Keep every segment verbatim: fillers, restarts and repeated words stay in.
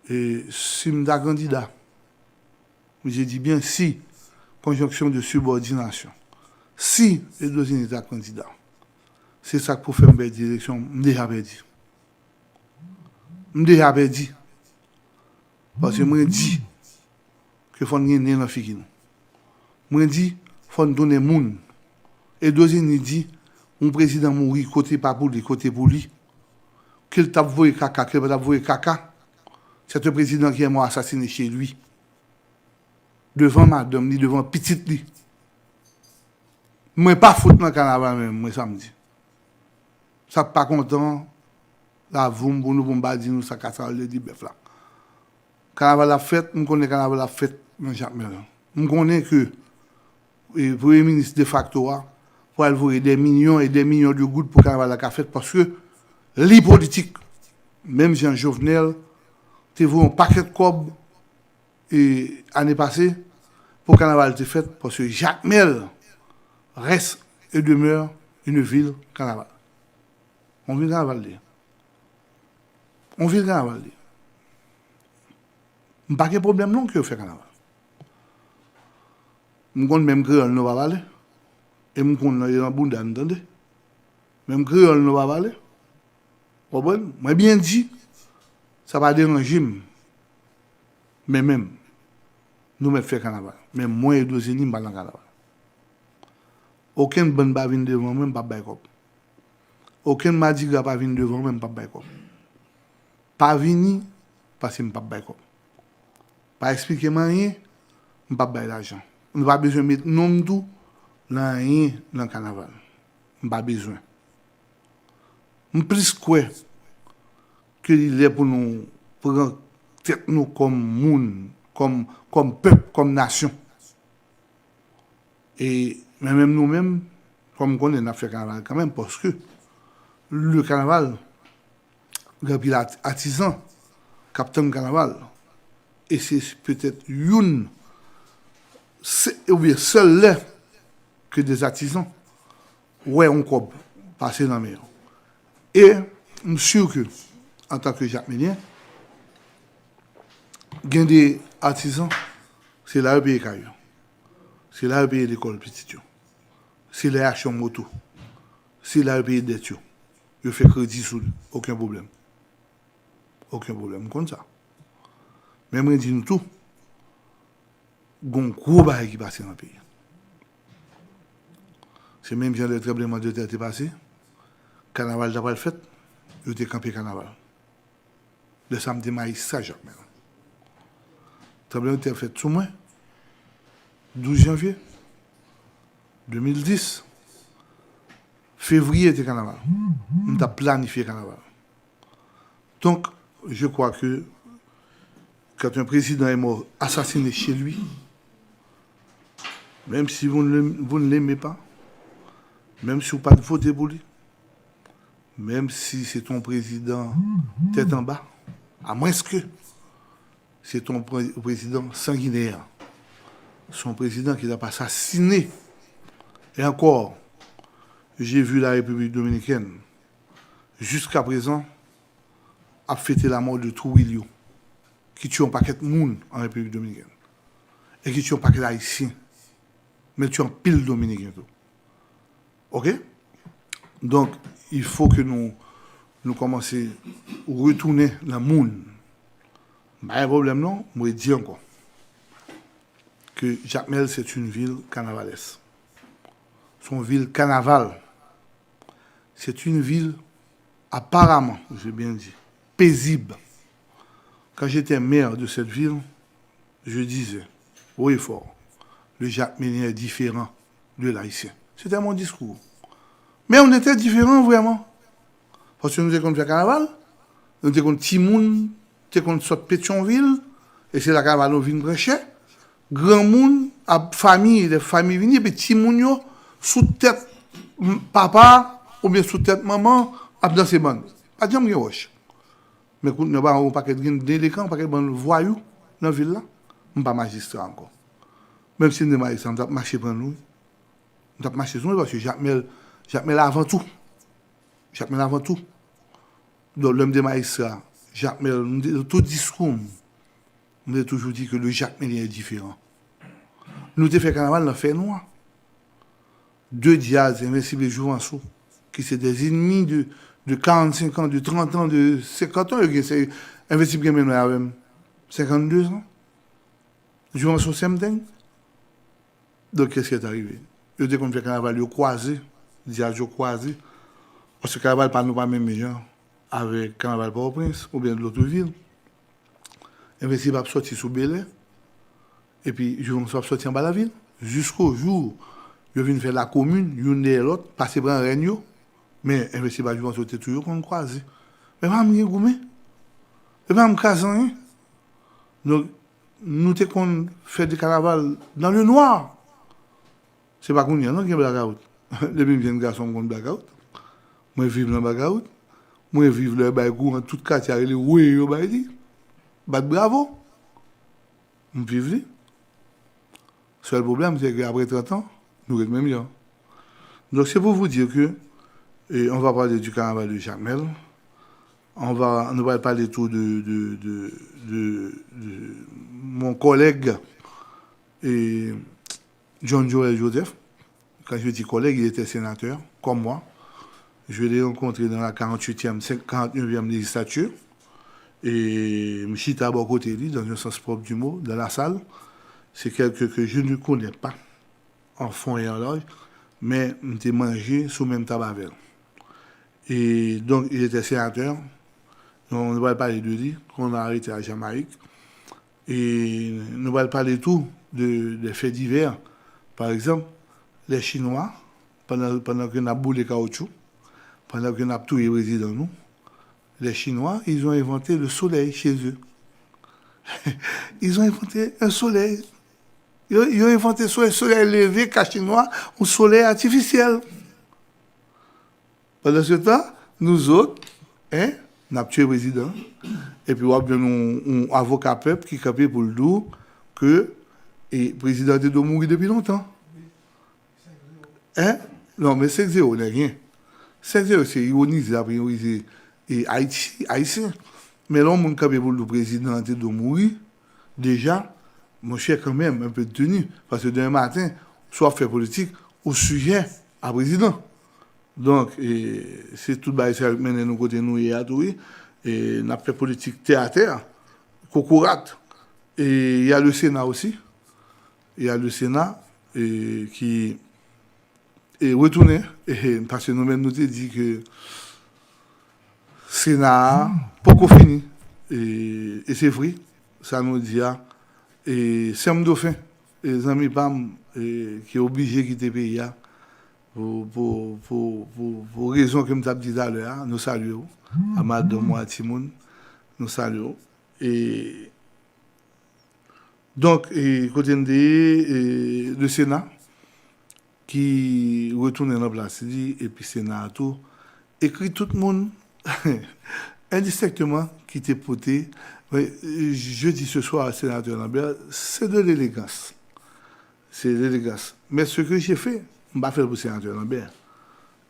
E si m ta kandida, je dis bien si, conjonction de subordination, si Edozini ta kandida, se sa k pou fè m pèdi eleksyon, m deja pèdi. M deja pèdi. Paske mwen di ke fò n gen nen nan figi nou. Mwen di, fò n tounen moun. Edozini di, yon prezidan mouri, kote pa pou li, kote pou li. Ke l t ap voye kaka, ke l pa t ap voye kaka, c'est un président qui est mort assassiné chez lui. Devan madanm li, devan pitit li. Mwen pa fout nan kanaval menm, mwen sa m di. Sa k pa kontan, lave w pou nou, pou m pa di nou sa kanaval de bèf la. Kanaval ap fèt, m konnen kanaval ap fèt nan Jakmèl. M konnen ke e, premye minis defakto a pral voye des millions et des millions de goud pou kanaval la ka fèt, paske li politik. Menm jan Jovenel te voye yon pakèt kòb e, ane pase pou kanaval te fèt, paske Jakmèl reste et demeure une ville kanaval. Yon vil kanaval li ye. Yon vil kanaval li ye. M pa gen pwoblèm non ke yo fè kanaval. M konn menm kreyòl nou pa pale. E m konn nan, nan bounda n tande. Menm kreyòl nou pa pale. Konprann? Mwen byen di, sa pa deranje m. Men menm, nou mèt fè kanaval. Men mwen, Edozini, m pa nan kanaval. Okenn bann pa vin devan mwen, m p ap bay kòb. Okenn madigra pa vin devan mwen, m p ap bay kòb. Pa vini, paske m p ap bay kòb. Pa eksplike m anyen, m p ap bay lajan. Nou pa bezwen met non m tou nan anyen nan kanaval. M pa bezwen. M plis kwè ke li lè pou nou pran tèt nou kòm moun, kòm, kòm pèp, kòm nasyon. E, men menm nou menm, kòm m konnen n ap fè kanaval kanmenm, paske le kanaval, gen anpil at-, atizan k ap tann kanaval. E se petèt youn, se, oubyen sèl lè ke de atizan wè yon kòb pase nan men yo. E m si ke, antanke Jakmelyen, gen de atizan, se la yo peye kay yo. Se la yo peye lekòl pitit yo. Se la yo achte yon moto. Se la yo peye dèt yo. Yo fè kredi sou li. Okenn pwoblèm. Okenn pwoblèm. M konn sa. Men mwen di nou tou, gon gwo bagay ki pase nan peyi a. Se menm jan lè tranblemanntè te pase, kanaval ta pral fèt, yo te kanpe kanaval. Lè sa a m te majistra Jakmèl. Tranblemanntè fèt sou mwen, douz janvye de mil dis, fevriye te kanaval. M t ap planifye kanaval. Donc, je crois que quand un président est mort assassiné chez lui, même si vous ne l'aimez, vous ne l'aimez pas, menm si w pa t vote pou li, menm si se t yon prezidan tèt anba, à moins que se t yon pre-, prezidan sanginè, se yon prezidan ki t ap asasine. Et encore, j'ai vu la République dominicaine, jusqu'à présent, ap fete lanmò de Trujillo, ki tiye yon pakèt moun an Repiblik Dominikèn, e ki tiye yon pakèt Ayisyen, men tiye anpil Dominiken tou. Oke? Donk, il faut que nou, nou kòmanse retounen nan moun. M pa gen pwoblèm non, mwen di ankò ke Jakmèl, c'est une ville carnavalesk. Se yon vil kanaval. C'est une ville apparemment, j'ai bien dit, paisible. Quand j'étais maire de cette ville, je disais haut et fort, le Jacmelien est différent de l'Haïtien. C'était mon discours. Mais on était différents vraiment. Paske nou te konn fè kanaval, nou te konn timoun, te konn sot Petyonvil, e se la kanaval nou vin pran chè. Granmoun ap fami, lè fami vini, epi timoun yo sou tèt m-, papa oubyen sou tèt manman ap danse bann. Pa t janm gen wòch. Men kounye a, ba yon pakèt gen delekan, yon pakèt bann vwayou nan vil la. M pa majistra ankò. Menm si m te majistra, m t ap mache pran nou. M t ap mache sou mwen paske Jakmèl, Jakmèl avan tou. Jakmèl avan tou. Donk, lè m te majistra, Jakmèl, m te, tout diskou m, m te toujou di ke le Jakmelyen est différent. Nou te fè kanaval nan fènwa. De Diaz, Envensib e Jouvanso, ki se des ennemis de, de quarante-cinq ans, de trente ans, de cinquante ans, yo gen, se Envensib gen menm laj avè m, cinquante-deux ans. Jouvanso same thing. Donk, qu'est-ce qui est arrivé? Yo te konn fè kanaval yo kwaze, Diaz yo kwaze. Paske kanaval pa nou pa menm jan avèk kanaval Pòtoprens oubyen lòt vil. Envensib ap sòti sou Bèlè, epi Jouvanso ap sòti anba lavil. Jiskojou yo vin fè lakomin, youn dèyè lòt, pase pran rèn yo. Men Envensib ak Jouvanso te toujou konn kwaze. Men pa m gen goumen. E pa m kraze anyen. Donk, nou te konn fè de kanaval dans le noir. Se pa kounye a non gen blakawout. Depi m jenn gason m konn blakawout. Mwen viv nan blakawout. Mwen viv lè yo bay kouran tout katye a rele woye yo bay li. Bat bravo. M viv li. Sèl pwoblèm se ke apre trant an, nou ret menm jan. Donc c'est pour vous dire que et on va parler du carnaval de Jakmèl. On va, nou pral pale tou de, de, de, de, de mon collègue et John Joël Joseph. Quand je dis collègue, il était sénateur, comme moi. Je l'ai rencontré dans la quarante-huitième, quarante-neuvième législature. E m chita bò kote li, dans un sens propre du mot, dans la salle. C'est quelqu'un que je ne connais pas en fond et en large, men m te manje sou menm tab avè l. Et donc, il était sénateur. Donc, nou pral pale de li, qu'on a arrêté à Jamaïque. E nou pral pale tou de, de faits divers. Par exemple, les Chinois, pandan, pandan ke n ap boule kawoutchou, pandan ke n ap touye prezidan nou, les Chinois, ils ont inventé le soleil chez eux. Ils ont inventé un soleil. Yo, yo envante solèy, solèy leve, ka chinwa, yon solèy atifisyèl. Pandan se tan, nou zòt, en, n ap tiye prezidan. Epi w ap jwenn yon, yon avoka pèp ki kanpe pou l di w ke e, prezidan te dwe mouri depi lontan. En? Non, men senk zewo, nèg, en. Senk zewo, se iwonize, ap iwonize e, Ayiti, Ayisyen. Men lè yon moun kanpe pou l di w prezidan an te dwe mouri, deja, monchè, kanmenm, un peu de tenue. Paske demen maten, si w ap fè politik, ou sijè a prezidan. Donk, e, se tout bagay sa yo k mennen nou kote nou ye a tou, wi. E n ap fè politik tè a tè, kokorat. E y a le Sénat aussi. Y a le Sénat, e, ki, e, retounen, e, paske nou menm nou te di ke Sena a poko fini. E, e se vre, sa nou di a. E Sèm Dofen, e zanmi pa m, e, ki oblije kite peyi a pou, pou, pou, pou, pou rezon ke m t ap di talè a, nou salye w. A madanm ou, a timoun, nou salye w. E, donk, e, kote n te ye, e, le Sena, ki retounen nan plas li, epi Sena a tou, ekri tout moun, endistenkteman, ki te pote, men, je dis ce soir à sénateur Lambert, c'est de l'élégance. C'est l'élégance. Mais ce que j'ai fait, m pa fè l pou senatè Lambert.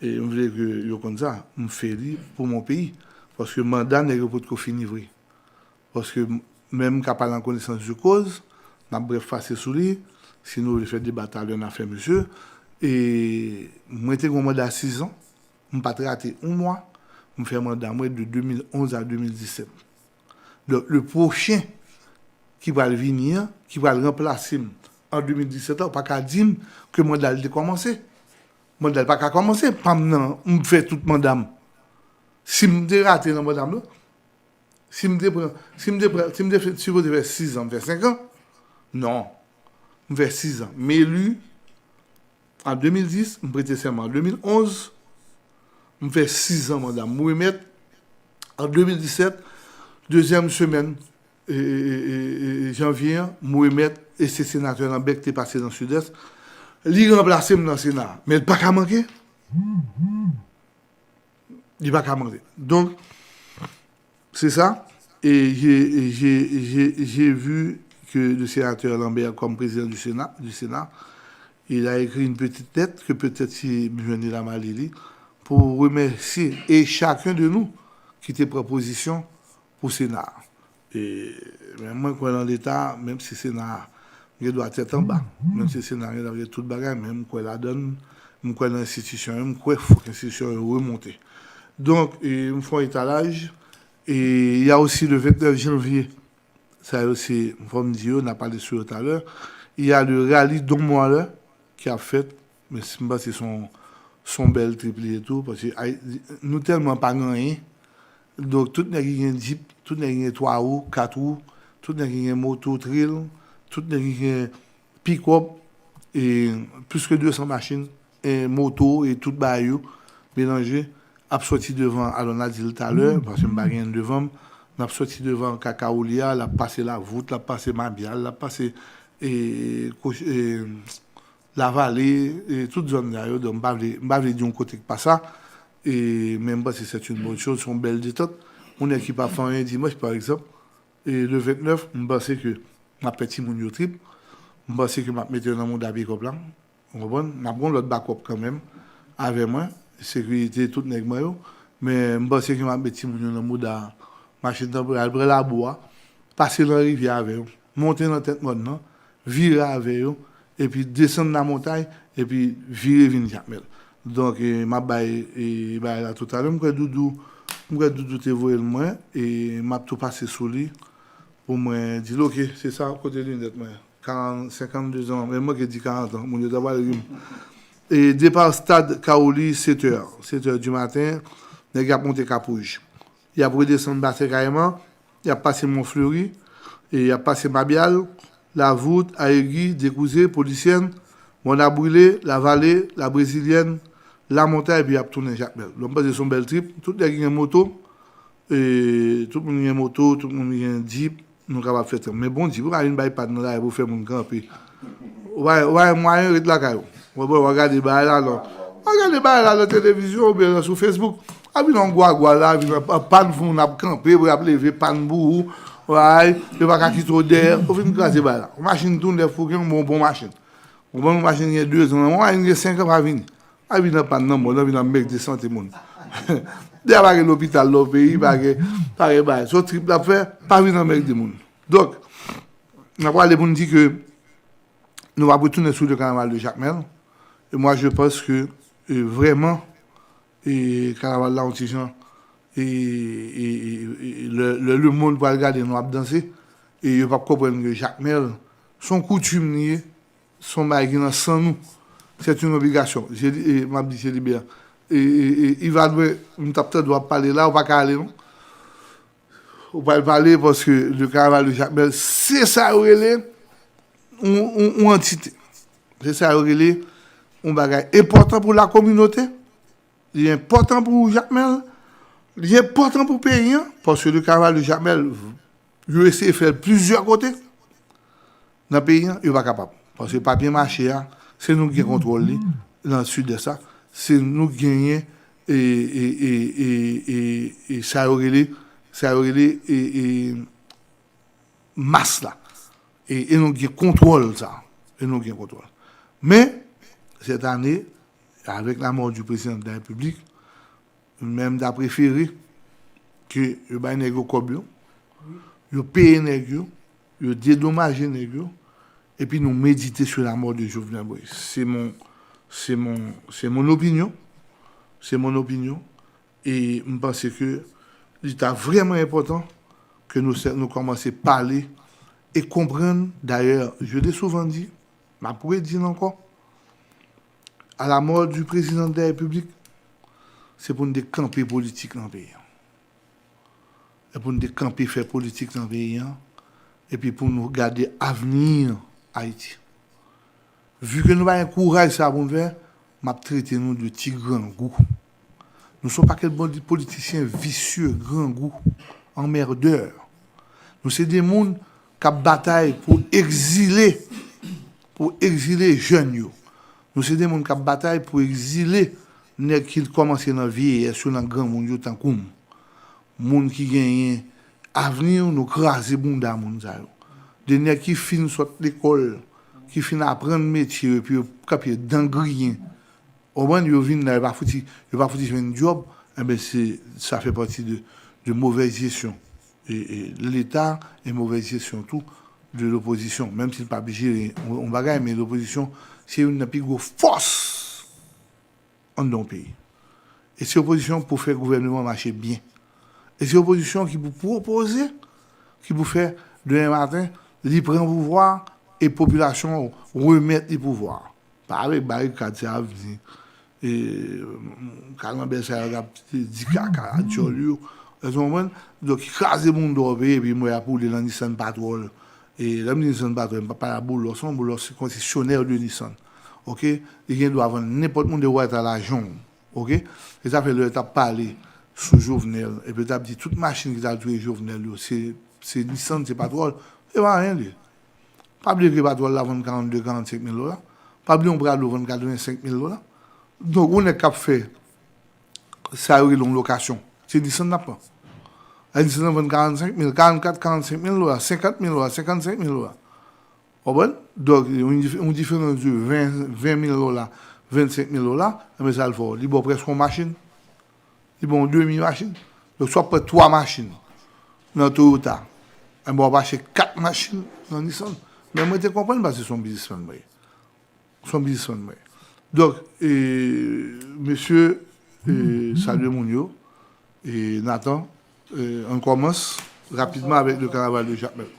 E m vle ke yo konn sa, m fè li pou mon peyi. Paske manda nèg yo potko fini vre. Paske m, menm m ka pale an konesans de koz, n ap brèf pase sou li, si nou vle fè deba talè n a fè, mesye. E mwen te gen yon manda sizan, m pa t rate yon mwa, m fè manda mwen de de mil onz a de mil disèt. Donk, le pwochen ki pral vini an, ki pral ranplase m an de mil disèt la, ou pa ka di m ke manda l te kòmanse. Manda l pa ka kòmanse, pa m nan, m fè tout manda m. Si m te rate nan manda m nan, si m te pran, si m te pran, si m te fè, sipoze fè sis an, m fè senk an. Non. M fè sis an. M eli an de mil dis, m prete sèman an de mil onz. M fè sis an manda m. M remèt an de mil disèt, dezyèm semèn, e, e, e, e, janvye an, m remèt, e se senatè Lambert ki te pase nan Sidès. Li ranplase m nan Sena. Men l pa ka manke. Li pa ka manke. Donk, c'est ça. Et j'ai, j'ai, j'ai, j'ai vu que le sénateur Lambert, comme président du Sénat, du Sénat, il a écrit une petite lettre que peut-être si m jwenn li la m a li li, pour remercier et chacun de nous qui te pran pozisyon pou Sena a. E, men mwen kwè nan Leta, menm si Sena a gen dwa tèt anba, menm si Sena a gen dwa gen tout bagay, men m kwè ladan l, m kwè nan enstitisyon yo, m kwè fòk enstitisyon yo remonte. Donk, e, m fè yon etalaj, e, y a aussi le vingt-neuf janvier, sa yo se, fò m di yo, n a pale sou yo talè, y a le rallye Don Moile ki ap fèt, men si m panse se yon, se yon bèl trip li ye tou, paske nou tèlman pa gen anyen, donk tout nèg ki gen Jeep, tout nèg ki gen twa wou, kat wou, tout nèg ki gen moto trail, tout nèg ki gen pick-up, e plis ke de san machin, e moto, e tout bagay yo melanje, ap sòti devan, alò n a di l talè, paske m pa gen l devan m, n ap sòti devan Kakawouli a, l ap pase Lavout, l ap pase Mabyal, l ap pase, e, Koch-, e, Lavale, e, tout zòn sa yo, donk m pa vle, m pa vle di yon kote k pa sa, e, men m panse c'est une bonne chose, se yon bèl detant. Yon nèg ki pa fè anyen dimanch, pa egzanp, e, le vennèf, m panse ke m ap fè timoun yo trip, m panse ke m ap mete yo nan mouda pikòp la, ou konprann? N ap gen yon lòt bakòp kanmenm avè mwen, sekirite tout nèg mwen yo, men m panse ke m ap met timoun yo nan mouda machin tanpri, al pran labou a, pase nan rivyè avè yo, monte nan tèt mòn nan, vire avè yo, epi desann lamontay, epi vire vin Jakmèl. Donk, e, m ap bay, e, bagay la toutalè. M kwè Doudou, m kwè Doudou te voye l mwen, e m ap tou pase sou li pou mwen di l, oke, se sa kote linèt mwen. Karant, senkannde zan, men mwen ki di karant an, moun yo ta pral ri m. E depa stad Kawouli, sèt è, sèt è di maten, nèg y ap monte Kap Wouj. Y ap redesann Basen Kayiman, y ap pase Mont Fleuri, e y ap pase Mabyal, Lavout, Ayegi, Dekouze, Polisyèn, Mòn a Brile, Lavale, Labrezilyèn, Lamontay, epi y ap tounen Jakmèl. Donk, m panse se yon bèl trip. Tout nèg ki gen moto, e tout moun ki gen moto, tout moun ki gen Jeep, nou kapab fè trip. Men bon Jeep, ou pa vin bay pàn nan lari pou fè moun kanpe. Ou pa, ou pa gen mwayen, ret lakay ou. Ou konprann, w a gade bagay la nan, w a gade bagay la nan televizyon oubyen nan sou Facebook. A vin yon gwagwa la, vin an, an pàn fou, moun ap kanpe, pou y ap leve pàn pou ou. Way, yo pa ka kite w dèyè, ou fin kraze bagay la. Yon machin tou nèf pou gen yon bon, bon machin. Ou konprann, yon machin gen de zan, yon machin gen senk an pa vini. A vin an pàn nan mòn, a vin ap mègde sante moun. Dèyè pa gen lopital nan peyi, pa gen, pa gen bagay. Se yon trip l ap fè, pa vin anmègde moun. Donk, n ap prale pou n di ke nou p ap retounen sou le carnaval de Jakmèl. E mwa, je panse ke, e, vrèman, e, kanaval la, yon ti jan, e, e, e, e, lè, lè lemonn pral gade nou ap danse, e yo p ap konprann ke Jakmèl, se yon koutim li ye, se yon bagay ki nan san nou. C'est une obligation. Je di, e, m ap di Jelibè, e, e, e, Ivalwen, m t ap tande w ap pale la, ou pa ka ale non. Ou pral pale paske le carnaval de Jakmèl, se sa yo rele yon, yon, yon antite. Se sa yo rele yon bagay enpòtan pou la kominote. Li enpòtan pou Jakmèl. Li enpòtan pou peyi an, paske le carnaval de Jakmèl, yo eseye fè l plizyè kote nan peyi an, yo pa kapab. Paske papye mache a, se nou ki gen kontwòl li nan Sidès la. Se nou ki genyen, e, e, e, e, e, e sa yo rele, sa yo rele, e, e, mas la. E, e nou gen kontwòl sa. E nou gen kontwòl. Men, cette année, avec la mort du président de la République, men m ta prefere ke yo bay nèg yo kòb yo, yo peye nèg yo, yo dedomaje nèg yo, epi nou medite sur la mort de Jovenel Moïse. C'est mon, c'est mon, c'est mon opinion. C'est mon opinion. E m panse ke li ta vrèman enpòtan ke nou, nou kòmanse pale e konprann. Dayè, je l'ai souvent dit, m ap redi l ankò, à la mort du président de la République, se pou n te kanpe politik nan peyi an. E pou n te kanpe fè politik nan peyi an, epi pou nou gade avni Ayiti. Vi ke nou pa gen kouraj sa pou n fè, m ap trete nou de ti grangou. Nou se yon pakèt bandi politisyen visye, grangou, anmèdè. Nou se de moun k ap batay pou egzile, pou egzile jèn yo. Nou se de moun k ap batay pou egzile nèg ki kòmanse nan vyeyès yo, nan granmoun yo tankou m. Moun ki genyen avni, nou kraze bounda moun sa yo. De nèg ki fin sot lekòl, ki fin aprann metye yo, epi yo kanpe dan griyen. Ou konprann, yo vin la, yo pa fouti, yo pa fouti jwenn djòb, enben, se, sa fè pati de, de mauvaise gestion. e, e, Leta e movèz jesyon tou de lopozisyon. Menm si l p ap jere yon, yon bagay, men lopozisyon se youn nan pi gwo fòs anndan yon peyi. E se opozisyon pou fè gouvènman mache byen. E se opozisyon ki pou pwopoze, ki pou fè demen maten, li pran pouvwa e popilasyon remèt li pouvwa. Pa avèk barikad sa ap vini. E, kalanbè sa yo k ap di kaka a djòl yo. Èske w konprann? Donk, kraze moun dò peyi, epi m wè y ap woule nan Nissan Patrol. E lè m di Nissan Patrol, m pa pale a Boulos, non, Boulos se konsesyonè de Nissan. Oke? Li gen dwa vann nenpòt moun de wata lajan w. Oke? E sa fè lè yo t ap pale sou Jovenel, epi yo t ap di tout machin ki t al touye Jovenel yo, se, se Nissan, se Patrol. Se pa anyen li. Pa bliye ke Patrol la vann karannde, karannsenk mil dola. Pa bliye yon Prado vann katrevensenk mil dola. Donk, yon nèg k ap fè sa yo rele yon lokasyon. Se Nissan l ap pran. Lè Nissan nan vann karannsenk mil, karannkat, karannsenk mil dola, senkant mil dola, senkannsenk mil dola. Ou konprann? Donk, yon dif-, yon diferans de ven, ven mil dola, vennsenk mil dola, enben sa l fè w. Li ba w prèske yon machin. Li ba w yon demi machin. Donk, si w ap pran twa machin nan Toyota, enben w ap achte kat machin nan Nissan. Men mwen te konprann paske se yon biznismann mwen ye. Se yon biznismann mwen ye. Donk, e, mesye, e, salye moun yo. E Nathan, e, ann kòmans rapidman avèk le carnaval de Jakmèl.